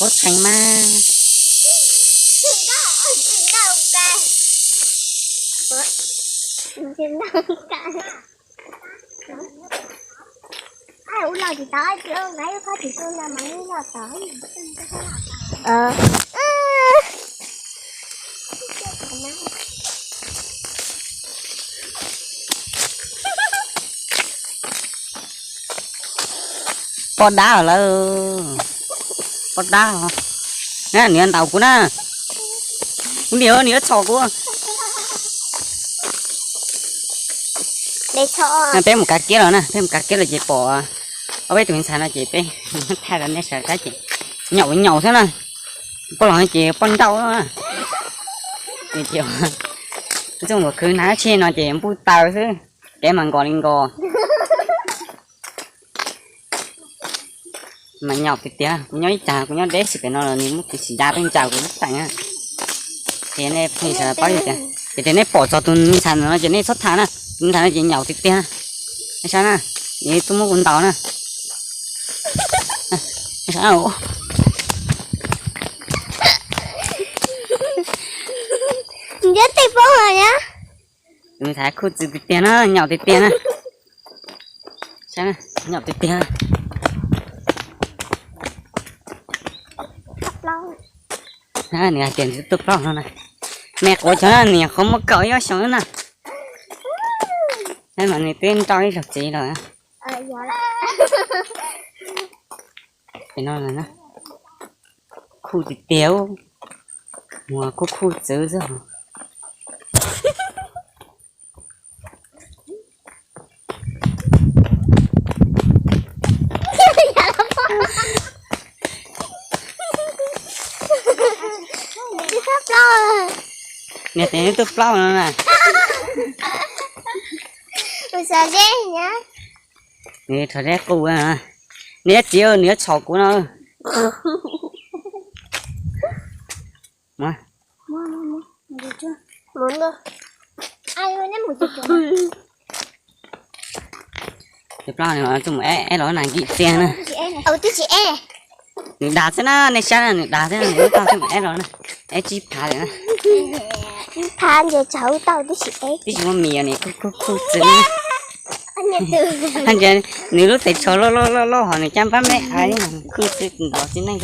Ua txheej mas. Poj dab lawm. Poj dab. Nws ntaus kuv na. Kuv niam, nws yuav txhom kuv. Peb mus kav kiab los na, peb mus kav kiab los ces pom ob peb tus me ntxhais no ces peb thaij rau nej sawv daws saib ces nyaum nyaum xwb na. Poj los ces poj nrauj na. Txoj mus khwv hnav dab tsi no ces npuj taws xwb, kev mas nkos li nkos. Mas nyaum tiag tiag, kuv nyob ib tsam kuv nyob deb xwb pem no los nws muab kuv tsis ya peb ntsaws kuv lub teem na. Ces nej pheej sawv daws paub tias, ces tias nej pom txog tus me ntxhais no ces nej txhob tham na, tus me ntxhais no ces nyaum tiag tiag na. Nej saib na, nws tuaj muab kuv ntaus na. Tus me ntxhais khuj txwv tiag tiag na, nyaum tiag tiag na. Saib na, nyaum tiag tiag. Nws hais tias nws tuaj plaub no na. Me quav cov no nws nyuam qhuav muaj kaum ib ob xyoos na. Saib mas nws twb nrauj ib zaug txiv lawm. Pem no lawm na. Khuj tiag tiag, muag khuj khuj txwv xwb. Nws tias nws tuaj plaub no na. Nws rhov zeb qus, nws yuav txiv, nws yuav txhom kuv no. Tus plaub no tuaj mus eb los na, nkim txiag na. Nws dag xwb na, nej saib na, nws dag xwb na, nws lub taub tuaj mus eb los na, eb tsib phav lawm na. Phav ntses tsaus tau tib si, tib si muaj mis os, nws khuj khuj khuj txwv na. Nws lub tes tsho loj loj loj loj hos nws caj npab me ais khuj txwv ntaus txiv neej.